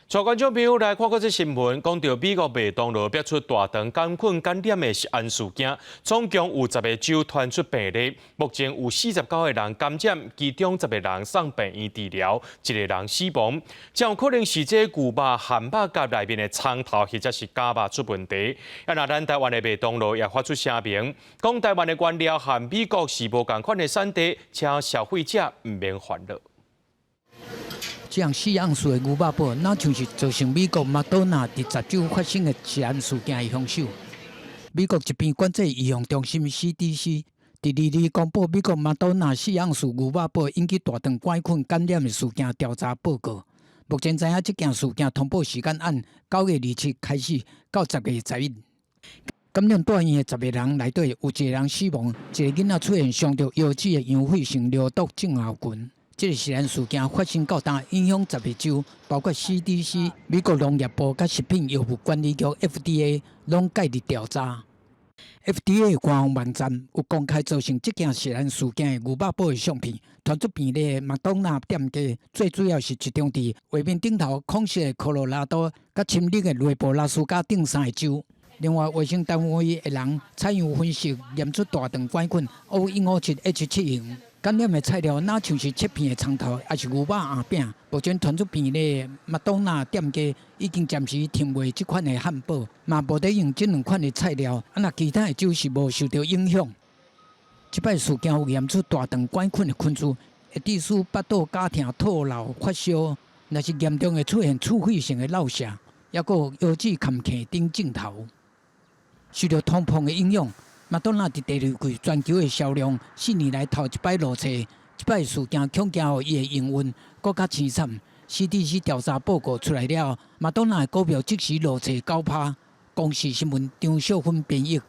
帶觀眾朋友來看國際新聞，講著美國麥當勞爆出大腸桿菌感染的食安事件，總共有十個州傳出病例，目前有49個人感染，其中十個人送病院治療，一個人死亡。真有可能是這牛肉漢堡夾內面的蔥頭或者是絞肉出問題。啊，若咱台灣的麥當勞也發出聲明，講台灣的原料和美國是無仝款的產地，請消費者毋免煩惱。這項4盎司的牛肉堡，若像是造成美國麥當娜佇10州發生的食安事件的兇手。美國疾病管制預防中心 CDC 佇22公布美國麥當娜4盎司牛肉堡引起大腸桿菌感染的事件調查報告。目前知影這件事件通報時間按9月27開始到10月11。感染住院的十個人內底有一個人死亡，一個囡仔出現傷著腰子的陽痱性尿毒症候群。這個食安事件發生到今，影響十個州，包括 CDC、美國農業部佮食品藥物管理局 FDA 攏介入調查。FDA 的官方網站有公開造成這件食安事件的牛肉堡的相片，傳出病例的麥當娜店家，最主要是集中佇畫面頂頭紅色的科羅拉多佮深綠的內布拉斯加等三個州。另外，衛生單位的人採樣分析，驗出大腸桿菌 O157 H7型。感染的材料若像是切片的蔥頭，抑是牛肉餡餅。目前傳出病例的麥當娜店家已經暫時停賣這款的漢堡，嘛無咧用這兩款的菜料。啊，若其他的州是無受著影響。這擺事件有驗出大腸桿菌的菌株，會致使腹肚絞疼、吐蟬、發燒，若是嚴重會出現刺血性的腹瀉，抑閣有腰子坎坑等症頭。受著通膨的影響，麥當娜佇第二季全球的銷量4年來頭一擺落挫，這擺事件恐驚予伊的營運閣較淒慘。CDC 調查報告出來了後，麥當娜的股票即時落挫9趴。公視新聞張少芬編譯。